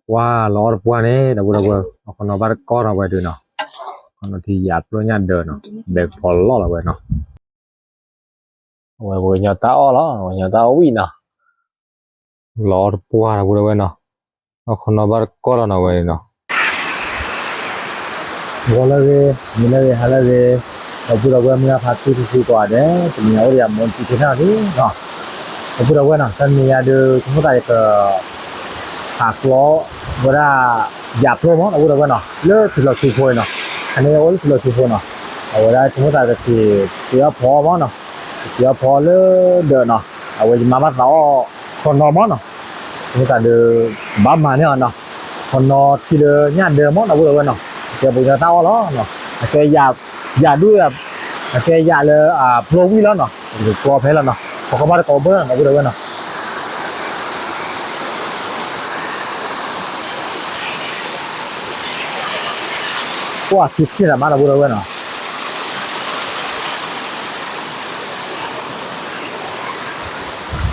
ကွၢ်လီၤအီၣ်တပှၢ်န့ၣ် ဒီပုၢ်ဒီဝဲၢ် အခိၣ်နီၣ်ဘၣ်တကီၢ်နီၤဝဲဒုးနီၤ, ခိၣ်နီၣ်ထံယၣ်ပျိညၣ်ဒၢးနီၤ, ဘဲဖီလီၢ်လီၤဝဲနီၤ, အဝဲပှၤကညီတၢ်အီၣ်လီၤ, ပှၤကညီတၢ်အီၣ်ဝံၤနီၤ, လီၤအီၣ်တပှၢ်ဒီပုၢ်ဒီဝဲၢ်နီၤ, အခိၣ်နီၣ်ဘၣ်တကီၢ်လီၤနီၤဝဲနီၤ ဂီၤလၢအဂ့ၤ, မုၢ်လၢအဂ့ၤ, ဟါလၢအဂ့ၤ, ဒီပုၢ်ဒီဝဲၢ်မုၢ်ဂၢ်ဖါတံၢ်သံကွၢ်ဒဲး တနံၤညါအိၣ်ဒီးယၤမူတံၢ်ခဲနီၤလံနီၤ, ဒီပုၢ်ဒီဝဲၢ်နီၤ တနံၤညါဒုး ဆိကမိၣ်သးယက ဟးကျီဝဲဒၣ် ယၣ်ပျိမး ဒီပုၢ်ဒီဝဲၢ်နီၤ လၢထံလီၤဆူဖိအံၤနီၤ, အန့ၣ်အိၣ်လၢထံလီၤဆူဖိနီၤ, အ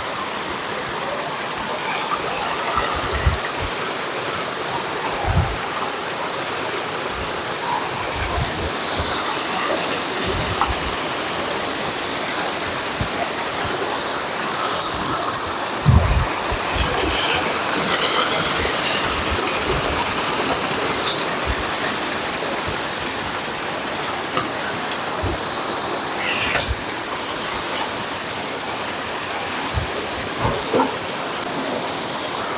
ဝဲဒၣ်ဆိကမိၣ်သးကက့ၤ က့ၤအီၣ်ဖီမးနီၤ, က့ၤအီၣ်ဖီလၢဒၢးနီၤ, အဝဲယမါဘၣ်သးအီၣ်ခိၣ်နီၣ်မးနီၤ မ့ၢ်သးဒုး ဘၣ်မၤန့ၢ်အီၤနီၤ, ခိၣ်နီၣ်ထံလၢညၣ်ဒၢမး ဒီပုၢ်ဒီဝဲၢ်နီၤ, အကဲပှၤကညီတၢ်အီၣ်လီၤနီၤ, အ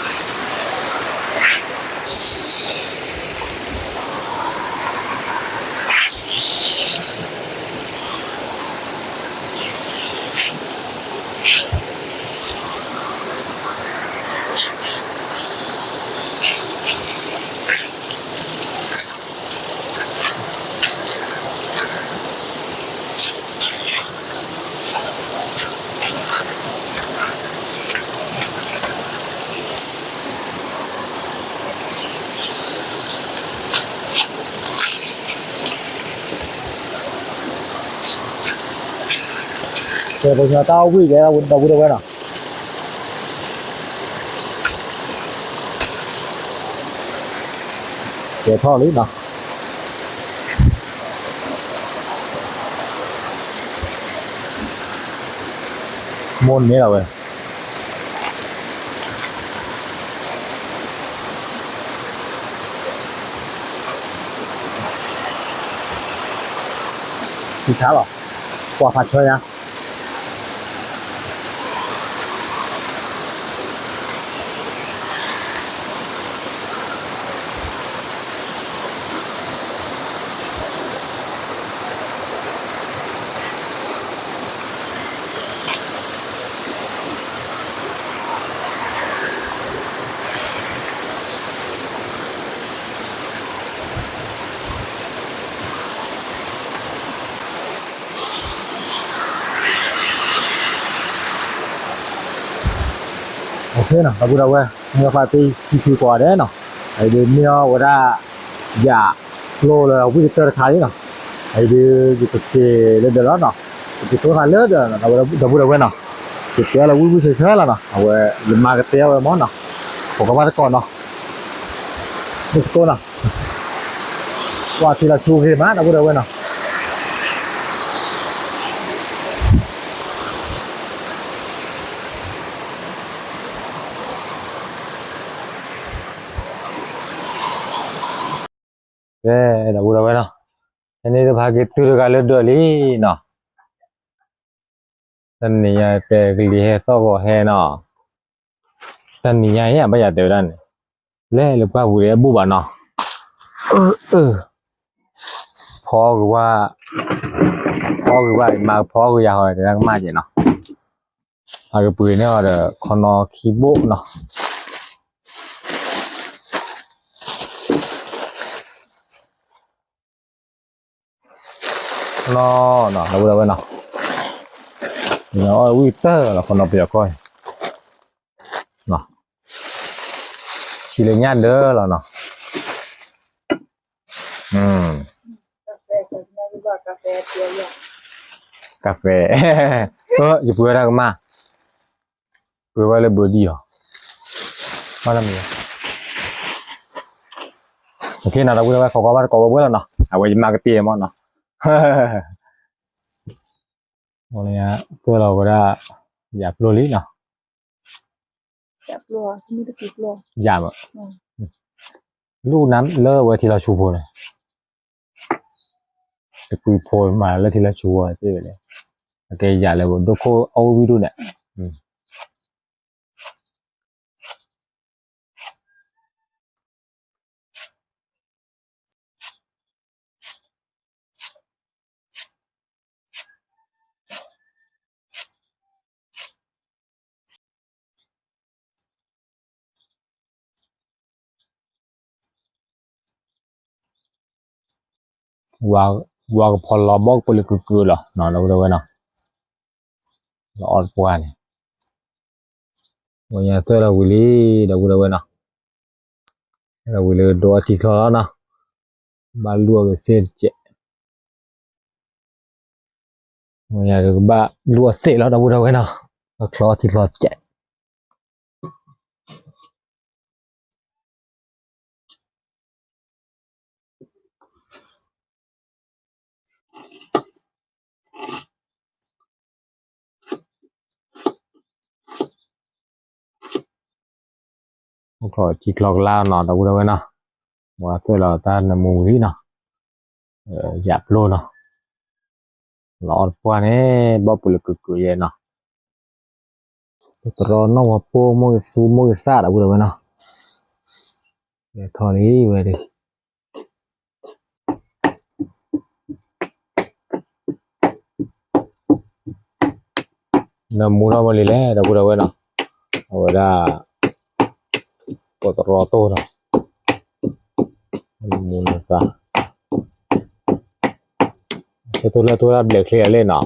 ကဲယၣ်ဒူၣ်, အကဲယၣ်လၢအပျိဝံၣ်လီၤနီၤ, ကျီဖဲလီၤနီၤ, ပကဘၣ်တကိးဘၢနီၤ ဒီပုၢ်ဒီဝဲၢ်နီၤ ကွၢ်ခံခံတၢ်မး ဒီပုၢ်ဒီဝဲၢ်နီၤ ကဲ ပှၤကညီတၢ်အီၣ်ဝံၣ်ကဲ ဒီပုၢ်ဒီဝဲၢ်နီၤ ကဲထီၣ်လံနီၤ မိၢ်န့ၣ်လီၤဝဲ ထံဆါလီၤ ကွၢ်ဖးဆၢညါ OK နီၤ ဒီပုၢ်ဒီဝဲၢ် မုၢ်ဂၢ်ဖါတံၢ်ခံဆံကွၢ်ဒဲးနီၤ အအံၤဒုးမ့ၢ်အီၣ်ဝဲဒၣ် ယၣ်ကျိလၢဝံၣ်ကတၢၢ်တခါလံနီၤ အအံၤဒုး ယကက့ၤလၢဒၢးလီၤနီၤ ယကက့ၤထီၣ်သးလၢဒၢးနီၤ ဒီပုၢ်ဒီဝဲၢ်နီၤ ယတဲအီၤလၢဝံၣ်ဝံၣ်ဆၢဆၢလီၤနီၤ အဝဲ ယမါကတဲအီၤဝဲမးနီၤ ပကဘၣ်တကိးနီၤ မ့ၢ်စကိနီၤ ကွၢ်ထံလီၤဆူဂ့ၤမး ဒီပုၢ်ဒီဝဲၢ်နီၤ ကဲ ဒီပုၢ်ဒီဝဲၢ်နီၤ ဖဲန့ၣ်တဖၣ်က့ၤတုၤတဂၤလၢဒၢးလံနီၤ တနံၤညါတဲကလံၤဟဲသီၣ်ဂီၤဟဲနီၤ တနံၤညါအံၤ အဘၣ်ယၤတဲဝဲဒၣ်န့ၣ် လဲၤလၢပှၢ်ပူၤဒီးအဘူၣ်ဘၣ်နီၤ ဖီကဝါ ဖီကဝါ မၤဖီကယၤဟီတဲဒၣ်ကမၣ်ကဲနီၤ အကပှ့ၤန့ၢ်အီၤဒီး ခီနီၣ်ခံဘိၣ်နီၤ နီၤ ဒီပုၢ်ဒီဝဲၢ်နီၤ အီၣ်ဝံၣ်တၢၢ်လီၤ ခီနီၣ်ပယီၤကီၢ် ထံလၢညၣ်ဒၢလီၤနီၤ ကါဖဲ ယပှ့ၤဝဲဒၣ်ကမၣ် ပှ့ၤဝဲလၢဘၢဒံၣ်အီၤ ဘၣ်လၢမံၤ, နဒီပုၢ်ဒီဝဲၢ် ခိးကွၢ်ဘၣ်တကိးဝဲလီၤနီၤ, အဝဲယမၤကတ့ၢ်မးနီၤ, သွဲၣ်လီၤဝဲဒၣ် ယၣ်ပျိၢ်လံနီၤ, ယၣ်မး, လူၢ်နၤလၢဝဲထံလီၤဆူဖိန့ၣ်, တကွံဖိမးလၢထံလီၤဆူဖိသ့ၣ်ဝဲလဲၣ်, အကဲယၣ်လၢဒိၣ်ခိၣ်အအိၣ်ဝံၣ်ဒိၣ်န့ၣ် ဝါကဖီလီၤဘီၣ်ကပလၢကုာ်ကုာ်လီၤ ဒီပုၢ်ဒီဝဲၢ်နီၤ, လီၤအီၣ်တပှၢ်န့ၣ်, ဝဲညါသွဲၣ်လီၤဝံၤလံ ဒီပုၢ်ဒီဝဲၢ်နီၤ, လီၤဝံၤလၢဒိးအီထံချီလီၤနီၤ, ဘၣ်လူၢ်အီကစ့ၢ်တကဲး မ့ၢ်ယၤဒုးကဘၣ်လူၢ်အီသ့ၣ်လီၤ ဒီပုၢ်ဒီဝဲၢ်နီၤ, ချီအီထံချီကဲး, အိၣ်ခိးထံချီကလါနီၤ ဒီပုၢ်ဒီဝဲၢ်နီၤ, ဝဲသွဲၣ်လီၤတၢ်နၢမူဝံၤလံနီၤ, ယၣ်ပျိၢ်နီၤ, လီၤအီၣ်တပှၢ်န့ၣ် ဘီၣ်ပလၢကုာ်ကုာ်ယဲနီၤ, တရီနီၣ်ဝါပိၢ် မိၢ်ဂ့ၤသူ မိၢ်ဂ့ၤသၣ် ဒီပုၢ်ဒီဝဲၢ်နီၤ, ယဲထီၣ်လံဝဲဒၣ် နၢမူထီၣ်ဝဲလံလဲၣ် ဒီပုၢ်ဒီဝဲၢ်နီၤ, အဝဲဒၣ် ကိးတရီတိၢ်နီၤ, နၢမူနၢသါ, ဆၢတိၢ်လၢတိၢ်ဒၣ်ဘျဲးချ့အလ့ၣ်နီၤ,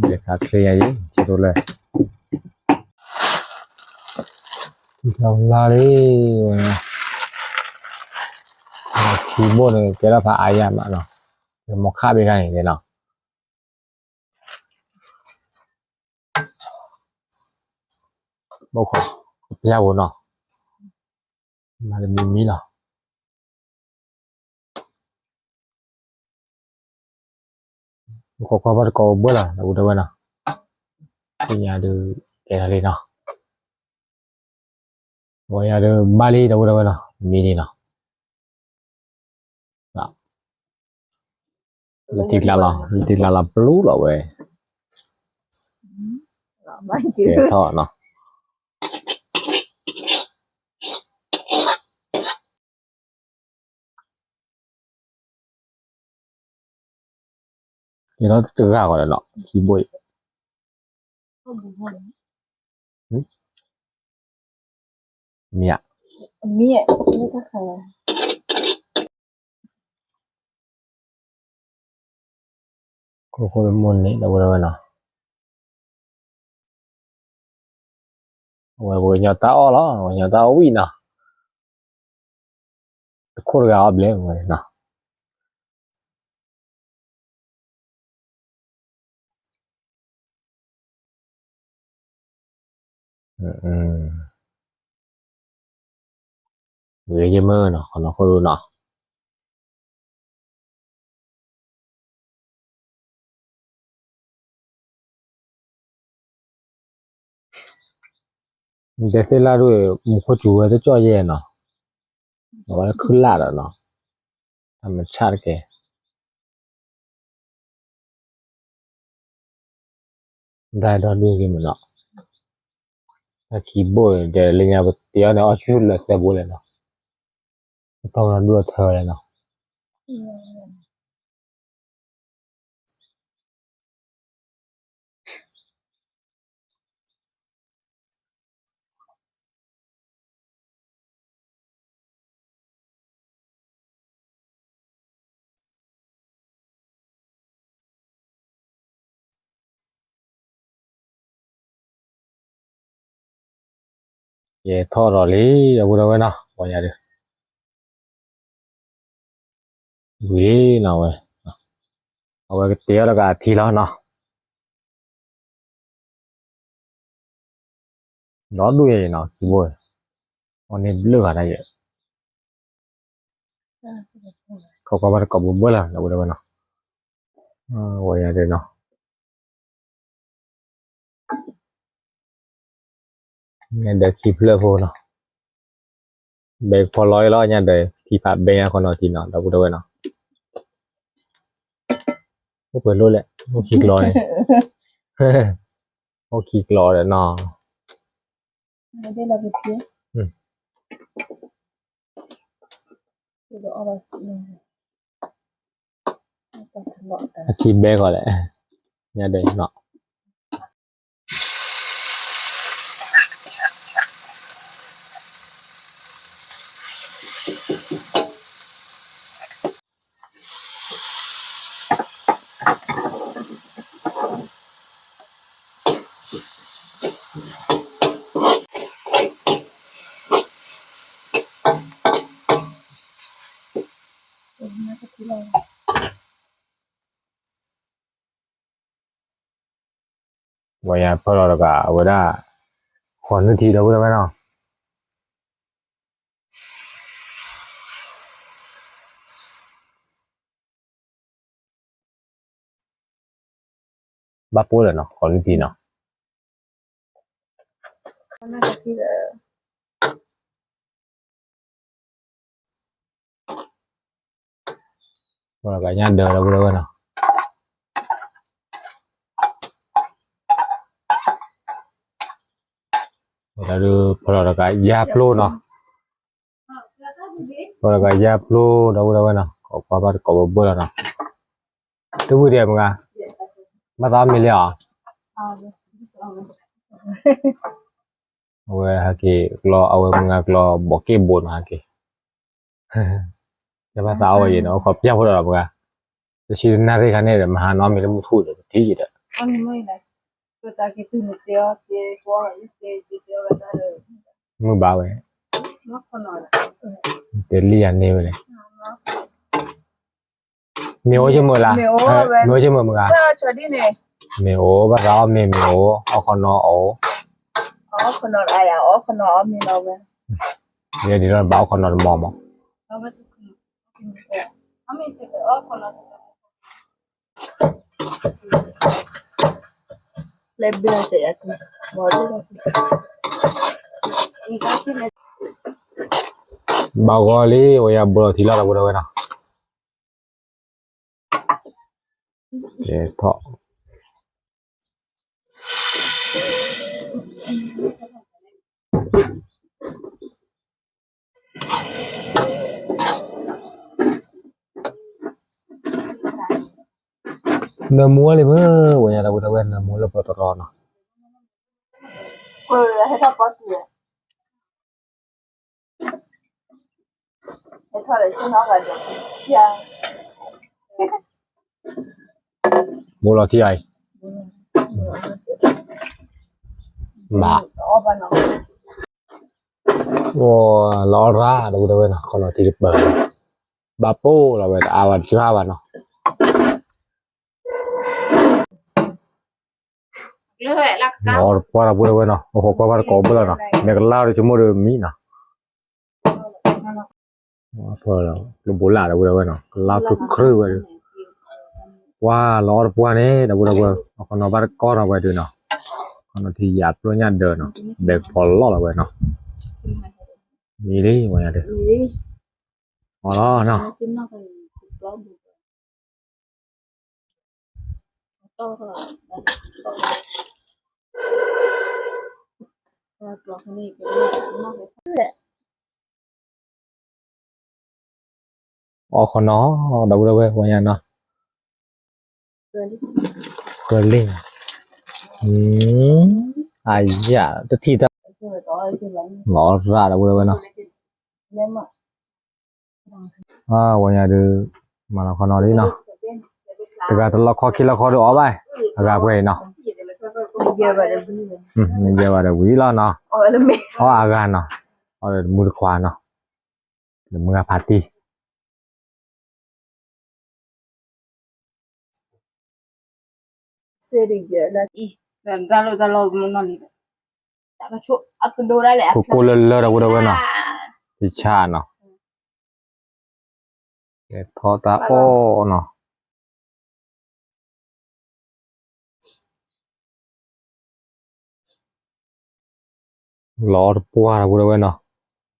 ဘျဲးခါချ့ယၤယံၤ ဆၢတိၢ်လၢ ထံချီကလါလံ, ထံဘိၣ်န့ၣ် ကဲထီၣ်ဖးအါယၤမးနီၤ, မ့ၢ်ခးဘ့ၣ်ခါန့ၣ်နီၤ, ဘီၣ်ခိး ပျၢ်ပူၤနီၤ, မၤတမံၤမံၤလီၤ. ခိးကွၢ်ဘၣ်တကိးဘၢလီၤ ဒီပုၢ်ဒီဝဲၢ်နီၤ, သ့ၣ်ညါဒုးကဲထီၣ်လံနီၤ, ဝဲယၤဒုးဘၣ်လံ ဒီပုၢ်ဒီဝဲၢ်နီၤ, မံလံနီၤ, လၢထံကျါလီၤ လၢထံကျါလီၤပျူၤလီၤဝဲ, ကဲထီၣ်နီၤ. ယဲထီၣ်တဂၤဃီဒီးနီၤ ထံဘိၣ်အံၤ, မ့ၢ်ဧါ, ခိၣ်ခိၣ်တမိၢ်န့ၣ် ဒီပုၢ်ဒီဝဲၢ်နီၤ, အဝဲပှၤကညီတၢ်အီၣ်လီၤ ပှၤကညီတၢ်အီၣ်ဝံၤနီၤ, တခိၣ်တဂၤအီၣ်ဘျဲၣ်ဝဲနီၤ. ဂ့ၤယမုၢ်နီၤ ခီနီၢ်ခိၣ်ဒူနီၤ, တဲသ့ၣ်လၢဒိၣ် မူခိၣ်စူၤဝဲတကၠီၣ်ယဲၢ်နီၤ, အဝဲခုၣ်လၢ်ဒီးနီၤ, အမဆၣ်တကဲ ဒၣ်ဒီဒူၣ်က့ၤမးနီၤ, တၢ်ခံဘိၣ်ဒီးလၢညါပတ့အီၣ်န့ၣ် အီၣ်ဆူၣ်လၢသဲဘိလဲၣ်နီၤ, ပတီၢ်ဒီဒူၣ်အထၢဝဲလဲၣ်နီၤ. ယဲထီၣ်ဒီးလံ ဒီပုၢ်ဒီဝဲၢ်နီၤ ပှၤယၤဒုး ဝံၤလံနီၤဝဲ, အဝဲကတဲအီၤတဂၤအထံလီၤနီၤ. ဒီဒူၣ်ယဲၢ်နီၤ ခံဘိ, အီၣ်န့ၢ်ဘျၢၣ်ဂၤဒၣ်ယဲၢ်, ခိးကွၢ်ဘၣ်တကိးဘိဘၢလီၤ ဒီပုၢ်ဒီဝဲၢ်နီၤ, ဝဲယၤဒၣ်နီၤ, ညၣ်ဒၢးခံဖျၢၣ်ဖိနီၤ, ဘဲကဖီလီၤအံၤလီၤ ညၣ်ဒၢး ထံဖးဘဲညါခီနီၤထံနီၤ ဒီပုၢ်ဒီဝဲၢ်နီၤ, အိၣ်ပှဲၤလိၣ်လဲၣ် အိၣ်ခံကျီန့ၣ်, အိၣ်ခံကျီဒီးနီၤ အထံဘဲကီးလဲၣ်, ညၣ်ဒၢးနီၤ ဝဲယၤဖၢလီၤတကး အဝဲဒၣ် ဃီၤနုၢ်ထံဒီပုၢ်ဒီဝဲၢ်နီၤ, ဘၣ်ပိၢ်လၢၤနီၤ ဃီၤနုၢ်ထံနီၤ, ဖၢလီၤတကးညၣ်ဒၢးဒီပုၢ်ဒီဝဲၢ်နီၤ, ဝဲဒၣ်ဒုးဖၢလီၤတကးယါပျိနီၤ, ဖၢလီၤတကးယါပျိဒီပုၢ်ဒီဝဲၢ်နီၤ, ခိးကွၢ်ဘၣ်တကိးဘိဘၢလီၤနီၤ, တဝံၣ်ဒံးမုၢ်ဂၤ, ဘၣ်သးအီၣ်မ့ၤလံဧါ, အဝဲဟဲက့ၤကျီ အဝဲမုၢ်ဂၤကျီ ဘီးက့ၣ်ဘိနီၤဟဲက့ၤ တဘၣ်သးအီၣ်ဝဲယဲၢ်နီၤ အိၣ်ခိးပျၢ်ဖိဒီးမုၢ်ဂၤ, တဆံတနၣ်ရံၣ်ခါန့ၣ်ဒီး မဟါနီၤမ့ၢ်လၢမုၢ်ထူၣ်ဒီး ပထံၣ်ယဲၢ်ဒီး မုၢ်ဘၣ်ဝဲ, တဲလံယၤန့ၢ်ဝဲလဲၣ် မ့ၢ်အိၣ်ယမုာ်လၢ, မ့ၢ်အိၣ်ယမုာ်မုၢ်ဂၤ, မ့ၢ်အိၣ်ဘၣ်သးအီၣ်မ့ၤမ့ၢ်အိၣ် အီၣ်ခီနီအအိၣ်, ယဲဒ်ဒီးဘၣ်အီၣ်ခီနီတမီၤမး, ဘၣ်ဂီၤလံ ဝဲယၤဘိလီၤထံလီၤဒီပုၢ်ဒီဝဲၢ်နီၤ, ကဲထီၣ် နၢမူဝဲလံမ့ၢ် ဝဲညါတဝဲတဝဲ နၢမူလၢပတရီနီၤ, ဘိလီၤထံအံၤ, ဘၣ်, အိၣ်လီၤအီၣ်ရၣ်တဝဲတဝဲနီၤ ခီနီၤထံတပၢၢ်, ဘၣ်ပိၢ်လီၤဝဲတအါဘၣ်တစှၤဘၣ်နီၤ လီၤတပှၢ်တပှၢ်တဝဲနီၤ အိၣ်ဃိးကွၢ်ဘၣ်တကိးဘၢလီၤနီၤ မ့ၢ်ကလါဒီးဆိကမိၣ်ဒီးမံနီၤ, လၢဘိလၣ်တဝဲတဝဲနီၤ ကလါဖုခရၢဝဲဒီး, ပှၢ်လီၤအီၣ်တပှၢ်န့ၣ် တဝဲတဝဲ အခီနီၤဘၣ်တကီၢ်နီၤဝဲဒုးနီၤ, ခီနီၤထံယါပျိညၣ်ဒၢးနီၤ ဘဲကဖီလီၢ်လီၤဝဲနီၤ, မံလံဝဲညါဒီး, အီၣ်လီၤနီၤ အီၣ်ခီနီၤ ဒီပုၢ်ဒီဝဲၢ် ဝဲညါနီၤ, ဃၢၤလံ, အယၤ တထံၣ်တၢ်, လီၤရၣ်ဒီပုၢ်ဒီဝဲၢ်နီၤ အဝဲညါဒုး မၤလီၤခီနီၤလံနီၤ, တဂၤတလီၢ်ခီခံလီၢ်ခီဒီးအီၣ်ဘၣ်, အဂၤပှဲၤအံၤနီၤ, မ့ၢ်ယဲဘၣ်ဒီးဝံၤလီၤနီၤ, အီၣ်အဂၤနီၤ, အီၣ်ဒီးမုၢ်တခွါနီၤ, ဒီးမုၢ်ဂၤဖးတံၢ် စ့ၢ်ဒံးယဲၢ်လၢအံၤ, တၢ်လိၣ်တၢ်လီၢ်မနီၢ်လံ, ကိၢ်ကိၢ်လၢလၢဒီပုၢ်ဒီဝဲၢ်နီၤ, တဆါနီၤ, ကဲထီၣ်တၢ်အီၣ်နီၤ, လီၤအီၣ်တပှၢ်ဒီပုၢ်ဒီဝဲၢ်နီၤ,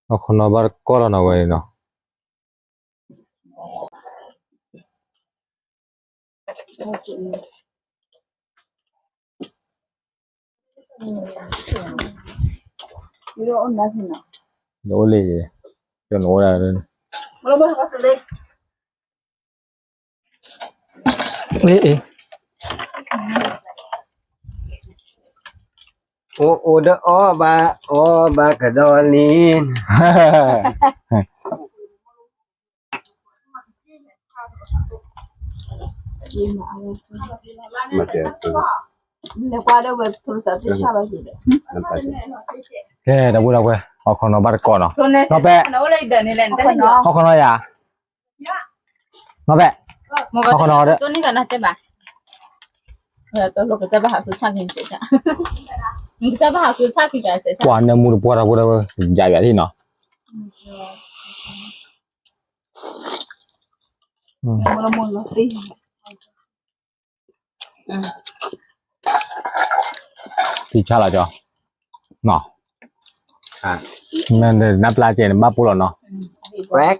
အခီနီဘၣ်တကီၢ်လီၤနီၤဝဲနီၤ. အိၣ်လၢ, ကနအိၣ်ဒၣ်, အိၣ်အိၣ်ဒီးအီၣ်ဘၣ်, အီၣ်ဘၣ်ကဒီးလံ. ကဲ ဒီပုၢ်ဒီဝဲၢ် အခီနီဘၣ်တကီၢ်နီၤ, နီၢ်ပဲၣ်, အခီနီယၤ, နီၢ်ပဲၣ်, အခီနီဒီး ပှၤနၢမူတပှၢ်ဒီပုၢ်ဒီဝဲၢ် ယၤယၤထံၣ်နီၤ. သံဆါလီၤကီ, နပျၢ်ကဲန့ၣ် ဘၣ်ပိၢ်လီၤနီၤ,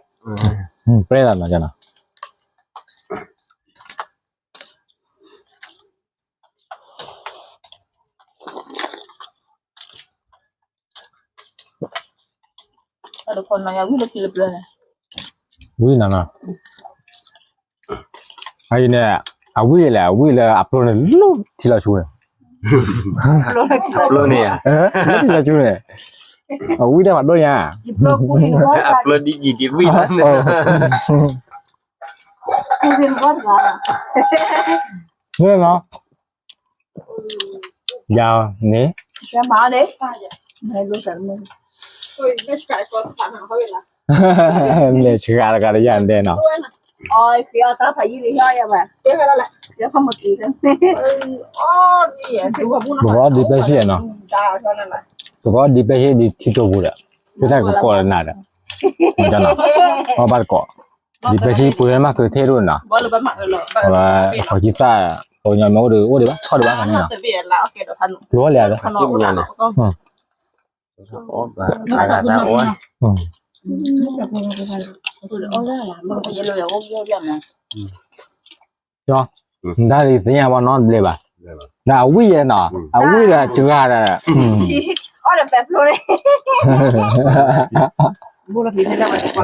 ပြဲလီၤနီၤကနီၤ. ဝံၤနီၤနီၤ, အအံၤန့ၣ် အဝံၣ်လဲၣ် အဝံၣ်လၢအပျိန့ၣ် လၢထံလီၤဆူန့ၣ်, အပျိန့ၣ်, လၢထံလီၤဆူန့ၣ်, အဝံၣ်တၢ်ဖးဒိၣ်ညါ, အပျိဒ်ယံၤဒ်ဝံၣ်လီၤ, မ့ၢ်နီၤ ယၤန့ၣ်, လဲၤဆှါတဂၤတယၤဒဲးနီၤ, ပကအီၣ်ဒံးပဲဆံနီၤ, ပကအီၣ်ဒံးပဲဆံဒ်ထံတိာ်ပူၤဒီး, ဖဲတၢ်ကကိးလၢနၤဒီး, အီၣ်ဘၣ်တကိး, ဒံးပဲဆံပှ့ၤမးကထ့ၣ်ဒိၣ်နီၤ, အဝဲခီကံသၣ်, ပှၤကညီမ့ၢ်အိၣ်ဒီးအိၣ်ဒံးဘၣ် ထီၣ်ဒံးဘၣ်ခါန့ၣ်နီၤ, ပျိလၢ, နတၢ်ဒ်သ့ၣ်ညါဘၣ်နီတဘျဲၣ်ဘၣ်, ဒီးအဝံၣ်ယဲနီၤ အဝံၣ်ဒီးစှၤဒီး, အီၣ်ဒီးပဲဖျိန့ၣ်, ဘၣ်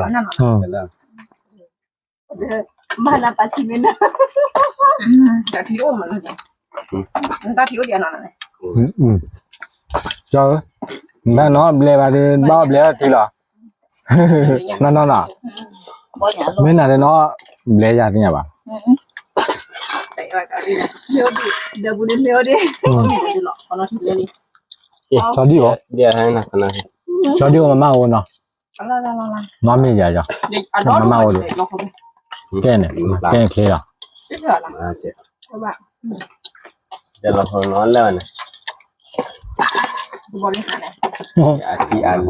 နပာ်ထံမ့ၢ်နၤ, တၢ်ထံအိၣ်မး, တၢ်ထံအိၣ်ဒံးနီၤ, ဘၣ်နီတဘျဲၣ်ဘၣ်ဒီး ဘၣ်အီၣ်ဘျဲၣ်ထံလီၤ, နီၢ်နီၢ်နီၤ, မ့ၢ်နၤဒီးနီတဘျဲၣ်ယၤသ့ၣ်ညါဘၣ်, စီၤဒံၣ်ဧိၤ, စီၤဒံၣ်ဧိၤမမၣ်အိၣ်နီၤ, မ့ၢ်ယၤယၤ, မမၣ်အိၣ်ဒီး, ကဲန့ၣ်, ကဲန့ၣ်ချ့လီၤ, လၢန့ၣ်, ပှၤဖးဝံၣ်ဒီးဝံၣ်ဒီးဝ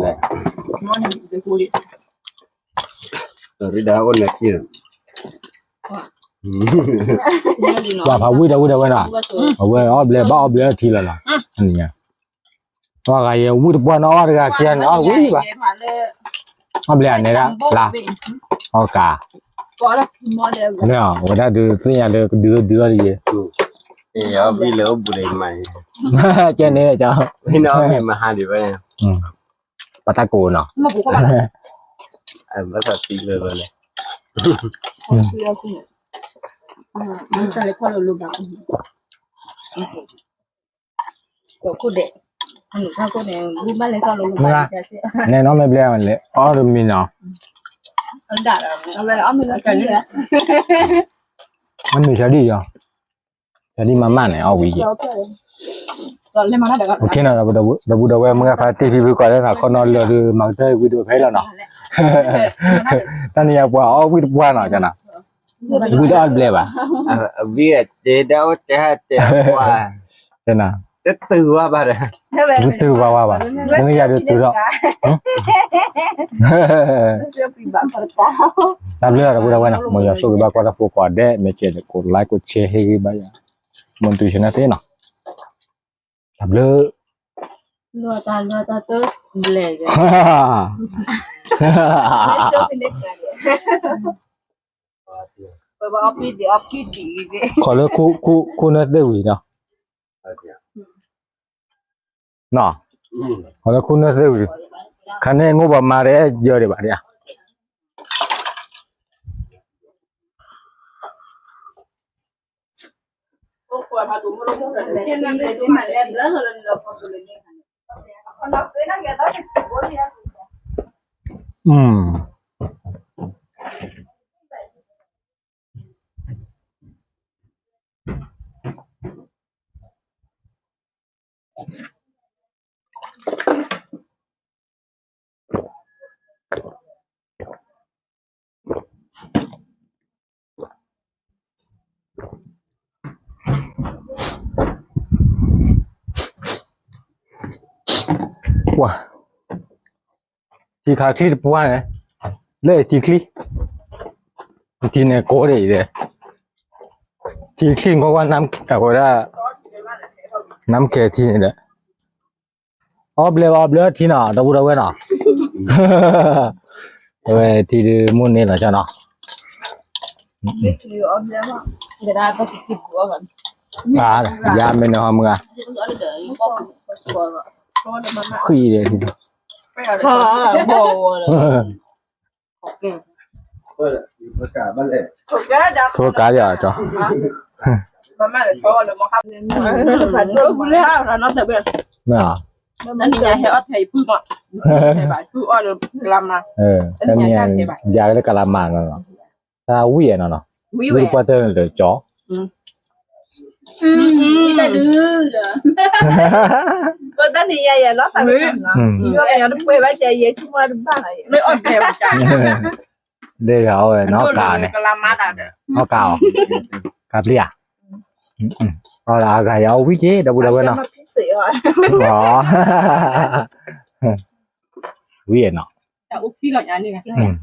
ဲနီၤ, အဝဲအီၣ်ဘျဲၣ်ဘၣ်အီၣ်ဘျဲၣ်ထံလီၤနီၤ, အီၣ်ဂၤယဲဝံၣ်တပှၢ်နီၤ အီၣ်တဂၤခံဂၤန့ၣ် အီၣ်တဝံၣ်ဘၣ်, အီၣ်ဘျဲၣ်န့ၣ်ဒၣ်လါ, အီၣ်ကါ, မ့ၢ်အီၤဝဲဒၣ်ဒုးသ့ၣ်ညါလၢကဒုးဒုးအီၣ်တယဲ, ကဲန့ၣ်, ပတၢ်ကိးနီၤ, မ့ၢ်, နဲနီၢ်မ့ၢ်ဘျဲၣ်လဲၣ် အီၣ်တမံၤနီၤ, အမံၤစီၤဒံၣ်ယီၤ, စီၤဒံၣ်မၤမၣ်န့ၣ် အီၣ်ဝံၤယဲၢ်, အိၣ်ခ့နီၤ, ဒီပုၢ်ဒီဝဲၢ်မုၢ်ဂၢ်ဖါတံၢ်ဖံဖုကိးလၢနီၤ ခီနီၤလၢာ်ဒီး မၤကတၢၢ်ဝံၤဒီးဖဲလီၤနီၤ, တၢ်န့ၣ်ယပှၤအီၣ်ဝံၣ်တပှၢ်နီၤ ကနီၤ, ဝံၣ်တအီၣ်တဘျဲၣ်ဘၣ်, ဝံၣ်တဲဒၣ်အိၣ်တဲဟဲတဲပှၤ, ကနီၤ တတုၤဝဲဘၣ်ဒီး, တတုၤဘၣ်ဝဲဘၣ်, နမ့ၢ်ယၤဒုးတုၤဒီး, တၢ်ဘျုးဒီပုၢ်ဒီဝဲၢ်နီၤ, မ်ယွၤဆိၣ်ဂ့ၤဘၣ်ကွၢ်တၢ်ဖိကိးဂၤဒဲး, မ့ၢ်ကဲး like ကိး share ဟ့ၣ်ဂံၢ်ဘါယၤ, မ့ၢ်တုၤဆၢနၢ်သ့ၣ်နီၤ, တၢ်ဘျုး ခီလၢခိၣ်နၢ်သ့ၣ်ဝံၤနီၤ, ခီလၢခိၣ်နၢ်သ့ၣ်ဝံၤ, ခါန့ၣ်မိၢ်ပှၢ်မၤရဲယၢၤဒံးဘၣ်ဒံးဧါ, ပှၤ, ထံခါချံတပှၢ်န့ၣ်, လၢထံချံ, ထံန့ၣ်ကိးဒ်အံၤ, ထံချံကွၢ်ကွၢ်, အဝဲဒၣ်, နါကဲထံန့ၣ်ဒီး, အီၣ်ဘျဲဘၣ်အီၣ်ဘျဲထံနီၤ ဒီပုၢ်ဒီဝဲၢ်နီၤ, အဝဲထံဒုးမိၢ်န့ၢ်လီၤဆီနီၤ, ယါမ့ၢ်န့ၣ်ဟီမုၢ်ဂၤ, ဃံဒီး, ထိကါယၤကီ, တနံၤညါဟဲအီၣ်ထဲအံၤပုၢ်မး, တနံၤညါဟဲဘၣ်, ယၤလၢကလးမးနီၤနီၤ, တၢ်ဝံၣ်နီၤနီၤ, ဝံၣ်တပှၢ်တၢၢ်လၢကၠီ, တၢ်နံၤညါယဲလီၤသးဝဲ, မ့ၢ်အီၣ်တဲဘၣ်, ဒ်ဂၤအီၣ်ဝဲနီၤကါန့ၣ်, အီၣ်ကါအီၤ, ကါပျံၤဧါ, အီၣ်လၢအဂၤယၤအီၣ်ဝံၣ်က့ၤ ဒီပုၢ်ဒီဝဲၢ်နီၤ, ဝံၣ်နီၤ,